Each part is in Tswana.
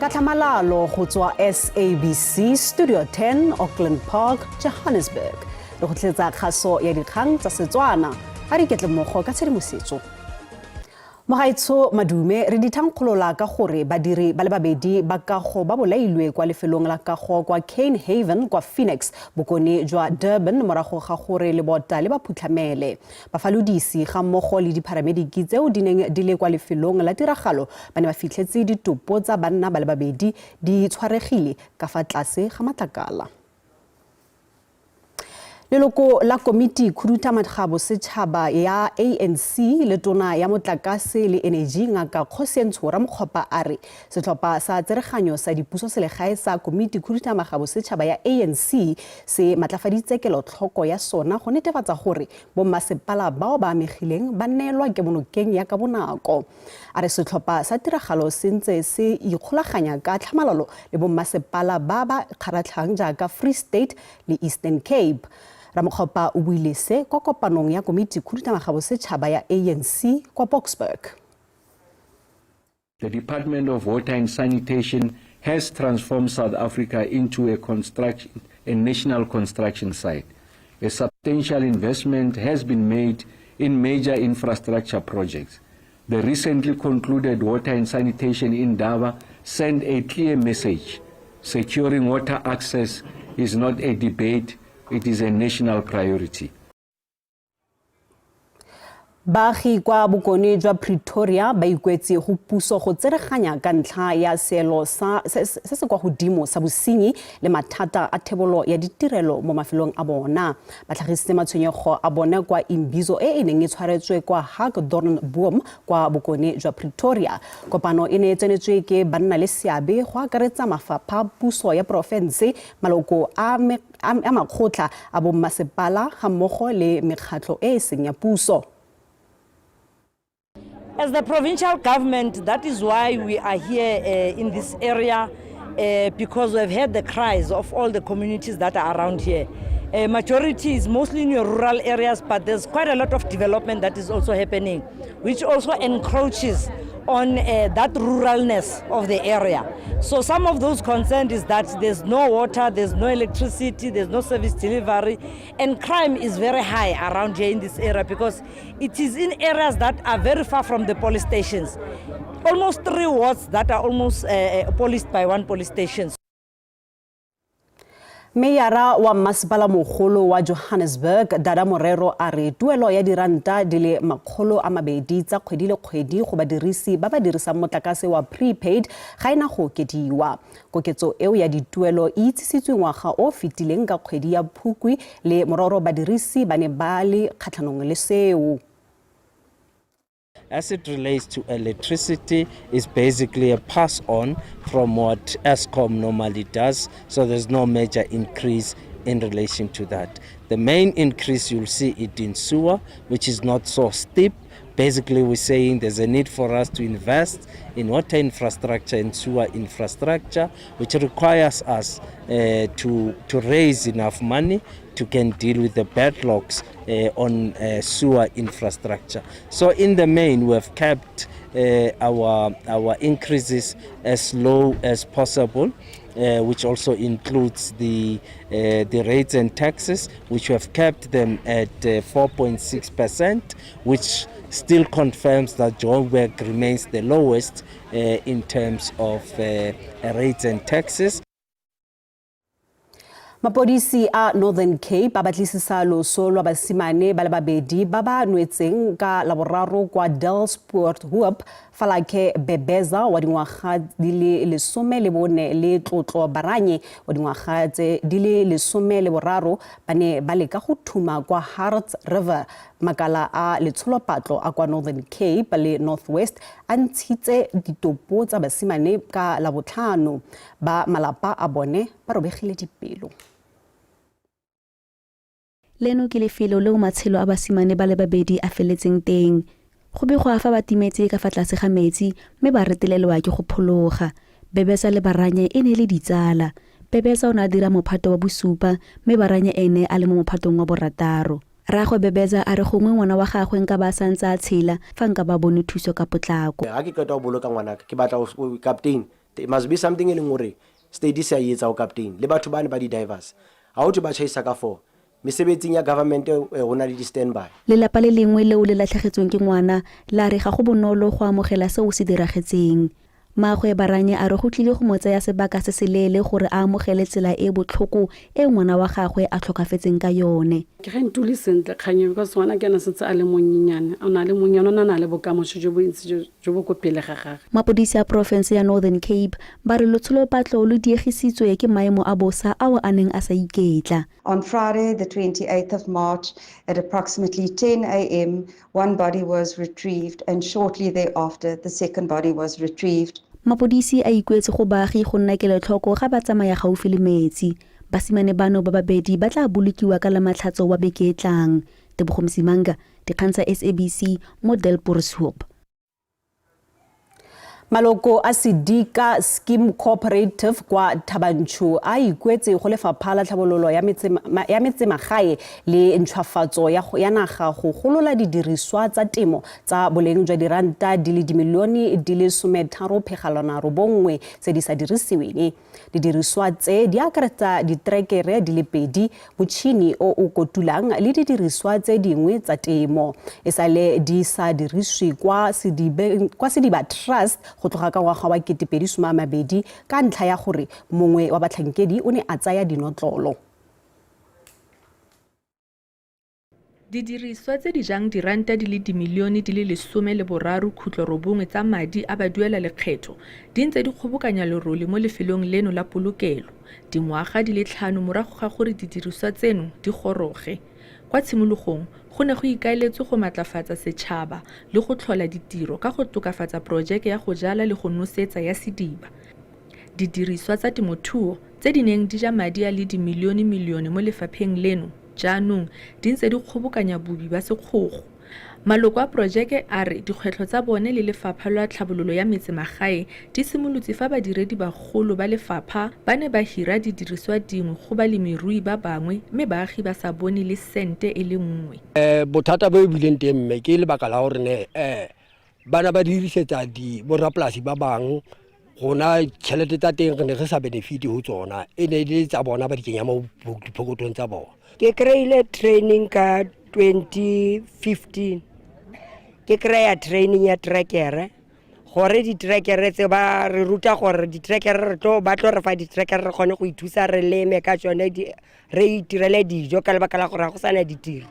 Ka tlhamalalo go tswa SABC Studio 10, Auckland Park, Johannesburg. Re go tlisetsa kgaso ya dikgang tsa Setswana. A re iketle mmogo ka tshedimosetso. Mogaetsho Madume, re di thankgolola ka gore badiri ba le babedi ba kago ba bolailwe kwa lefelong la kago kwa Cane Haven kwa Phoenix, bokone jwa Durban, morago ga gore lebota le ba phutlhamele. Bafalodisi ga mmogo le dipharamediki tseo di neng di le kwa lefelong la tiragalo ba ne ba fitlhetse ditopo tsa banna ba le babedi di tshwaregile ka fa tlase ga matlakala. Leloko la komiti khuduthamaga bosetšhaba ya ANC le tona ya motlakase le eneji Ngaka Kgosientsho Ramokgopa a re setlhopha sa tsereganyo sa dipusoselegae sa komiti khuduthamaga bosetšhaba ya ANC se matlafaditse kelotlhoko ya sona go netefatsa gore bommasepala bao ba amegileng ba neelwa kemonokeng ya ka bonako. A re setlhopha sa tiragalo se ntse se ikgolaganya ka tlhamalalo le bommasepala ba ba kgaratlhang jaaka Free State le Eastern Cape. Ramokgopa o buile se kwa kopanong ya komiti khuduthamaga bosetšhaba ya ANC kwa Boksburg. The Department of Water and Sanitation has transformed South Africa into a national construction site. A substantial investment has been made in major infrastructure projects. The recently concluded Water and Sanitation Indaba sent a clear message. Securing water access is not a debate, it is a national priority. Baagi kwa bokone jwa Pretoria ba ikuetse go puso go tsereganya ka ntlha ya seelo se se kwa godimo sa bosenyi le mathata a thebolo ya ditirelo mo mafelong a bona. Ba tlhagisitse matshwenyego a bone kwa imbizo e e neng e tshwaretswe kwa Hagdornboom kwa bokone jwa Pretoria. Kopano e ne e tsenetswe ke banna le seabe go akaretsa mafapha, puso ya porofense, maloko a makgotla a bommasepala ga mmogo le mekgatlho e e seng ya puso. As the provincial government, that is why we are here in this area, because we've heard the cries of all the communities that are around here. Majority is mostly in your rural areas, but there's quite a lot of development that is also happening, which also encroaches on that ruralness of the area. So some of those concerned is that there's no water, there's no electricity, there's no service delivery, and crime is very high around here in this area because it is in areas that are very far from the police stations. Almost 3 wards that are almost policed by one police station. Meyara wa Masepala Mogolo wa Johannesburg, Dada Morero, a re tuelo ya diranta di le 200 tsa kgwedi le kgwedi go badirisi ba ba dirisang motlakase wa prepaid ga ena go okediwa. Koketso eo ya dituelo e itsisitswe ngwaga o fetileng ka kgwedi ya Phukwi le mororo badirisi ba ne ba le kgatlhanong le seo. As it relates to electricity, is basically a pass on from what Eskom normally does, so there's no major increase in relation to that. The main increase, you'll see it in sewer, which is not so steep. Basically, we're saying there's a need for us to invest in water infrastructure and sewer infrastructure, which requires us to raise enough money to can deal with the backlogs on sewer infrastructure. So in the main, we have kept our increases as low as possible, which also includes the rates and taxes, which we have kept them at 4.6%, which still confirms that Joburg remains the lowest in terms of rates and taxes. Mapodisi a Northern Cape a batlisisa loso lwa basimane ba le babedi ba ba nwetseng ka Laboraro kwa Daspoorthoop. Falakhe Bebeza wa dingwaga di le 14 le Tlotlo Baranye wa dingwaga tse di le 13 ba ne ba leka go thuma kwa Harts River. Makala a letsholopatlo a kwa Northern Cape le North West a ntshitse ditopo tsa basimane ka Labotlhano. Ba malapa a bone ba robegile dipelo. Leno ke lefelo leo matshelo a basimane ba le babedi a feletseng teng. Go begwa fa ba timetse ka fa tlase ga metsi mme ba retelelwa ke go phologa. Bebesa le Baranye e ne le ditsala. Bebesa o ne a dira mophato wa bosupa mme Baranye ene a le mo mophatong wa borataro. Rraagwe Bebesa a re gongwe ngwana wa gagwe nka ba santse a tshela fa nka ba bone thuso ka potlako. Ga ke qeta go boloka ngwanaka, ke batla captain. There must be something e leng gore state se a e etsa o captain le batho bane ba di-divers ga o thwe ba tšhaisa ka four mesebetsing ya government go na le di-standby. Lelapa le lengwe leo le latlhegetsweng ke ngwana la re ga go bonolo go amogela seo se diragetseng. Mmaagwe Baranye a re go tlile go mo tsaya sebaka se seleele gore a amogele tsela e e botlhoko e ngwana wa gagwe a tlhokafetseng ka yone. Ke ga e ntule sentle kgang eo because ngwana ke ena sentse a le monnyenyane, o ne a le monnyane, o ne a na le bokamoso jo bontsi jo bo ko pele ga gagwe. Mapodisi a porofense ya Northern Cape ba re lotsholopatlo lo diegisitswe ke maemo a bosa ao a neng a sa iketla. On Friday, the 28th of March, at approximately 10 a.m., one body was retrieved and shortly thereafter, the second body was retrieved. Mapodisi a ikuetse go baagi go nna kelotlhoko ga ba tsamaya gaufi le metsi. Basimane bano ba babedi ba tla bolokiwa ka Lamatlhatso wa beke e tlang. Tebogo Msimanga, Dikgang tsa SABC mo Delportshoop. Maloko a Sedika Scheme Cooperative kwa Thabanchu a ikuetse go lefapha la tlhabololo ya metsemagae le ntšhwafatso ya naga go golola didiriswa tsa temo tsa boleng jwa diranta di le dimilione di le 13.9 tse di sa dirisiweng. Didiriswa tse di akaretsa ditrekere di le pedi, motšhini o o kotulang le didiriswa tse dingwe tsa temo. E sale di sa diriswe kwa Sediba Trust go tloga ka ngwaga wa 2020 ka ntlha ya gore mongwe wa batlhankedi o ne a tsaya dinotlolo. Didiriswa tse di jang diranta di le dimilione di le 13.9 tsa madi a baduelalekgetho di ntse di kgobokanya lerole mo lefelong leno la polokelo, dingwaga di le tlhano morago ga gore didiriswa tseno di goroge. Kwa tshimologong, go ne go ikaeletswe go matlafatsa setšhaba le go tlhola ditiro ka go tokafatsa porojeke ya go jala le go nosetsa ya Sediba. Didiriswa tsa temothuo tse di neng di ja madi a le dimilionemilione mo lefapheng leno jaanong di ntse di kgobokanya bobi ba sekgogo. Maloko a porojeke a re dikgwetlho tsa bone le Lefapha lwa Tlhabololo ya Metsemagae di simolotse fa badiredibagolo ba lefapha ba ne ba hira didiriswa dingwe go balemirui ba bangwe mme baagi ba sa bone le sente e le nngwe. Bothata bo e bileng teng mme ke lebaka la gore ne bana ba dirisetsa di borapolasi ba bang rona tšhelete tsa teng re ne re sa benefite ho tsona e ne e le tsa bona ba di kenya mo diphokothong tsa bona. Ke kry-ile training ka 2015 ke kry-a training ya trackere gore di-trackere tse ba re ruta gore di-trackere re tlo ba tlo re fa di-trackere re kgone go ithusa re leme ka tsone re itirele dijo ka lebaka la gore ga go sana ditiro.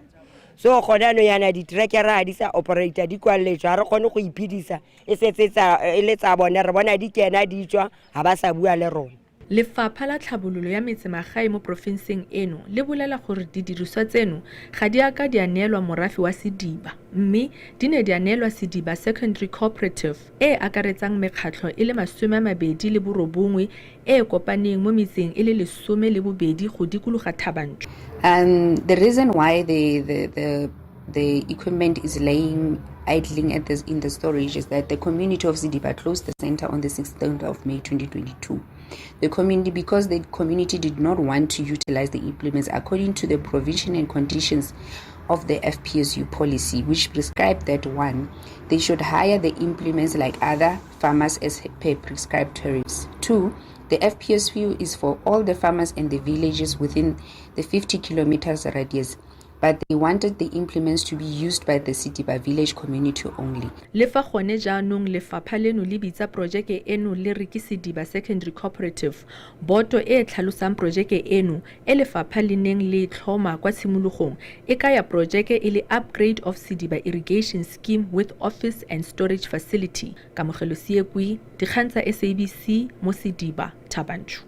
So gone anong yana di-trackere ga di sa operator di kwaletswe ga re kgone go iphedisa e setse e le tsa bone re bona di kena di tswa ga ba sa bua le rona. Lefapha la Tlhabololo ya Metsemagae mo porofenseng eno le bolela gore didiriswa tseno ga di a ka di a neelwa morafe wa Sediba mme di ne di a neelwa Sediba Secondary Cooperative e e akaretsang mekgatlho e le 29 e e kopaneng mo metseng e le 12 go dikologa Thabanchu. The reason why the, the, the, the equipment is laying idling at this, in the storage is that the community of Sidiba closed the center on the 16th of May 2022. The community, because the community did not want to utilize the implements according to the provision and conditions of the FPSU policy, which prescribed that one, they should hire the implements like other farmers as per prescribed tariffs. Two, the FPSU is for all the farmers in the villages within the 50 kilometers radius, but they wanted the implements to be used by the Sediba village community only. Le fa gone jaanong lefapha leno le bitsa porojeke eno le re ke Sediba Secondary Cooperative, boto e e tlhalosang porojeke eno e lefapha le neng le e tlhoma kwa tshimologong e kaya porojeke e le Upgrade of Sediba Irrigation Scheme with Office and Storage Facility. Kamogelo Seekwi, Dikgang tsa SABC mo Sediba, Thabanchu.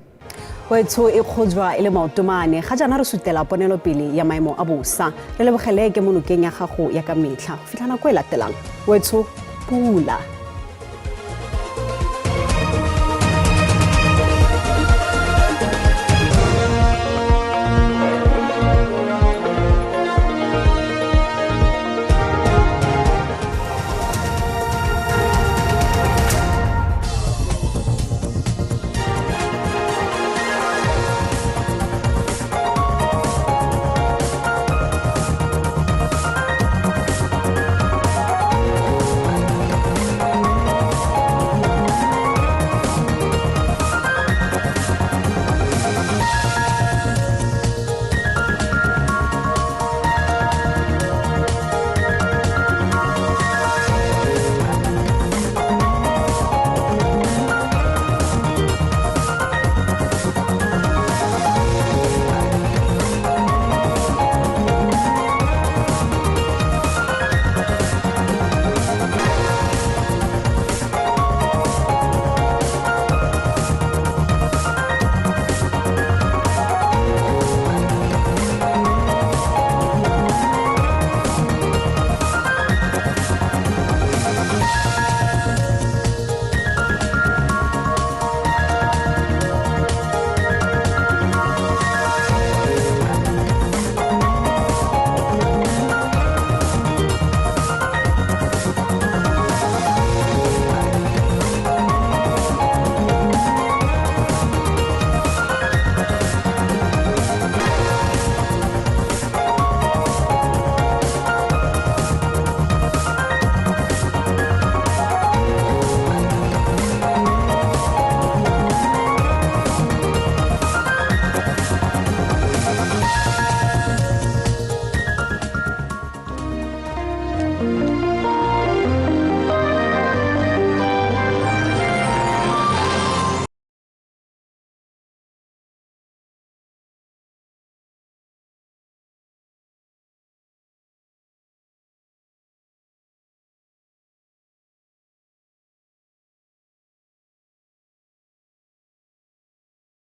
Wetsho e kgojwa e le maotomane ga jaana re sutela ponelopele ya maemo a bosa re lebogele ke monokeng ya gago ya ka metlha go fitlha nako e latelang wetsho pula.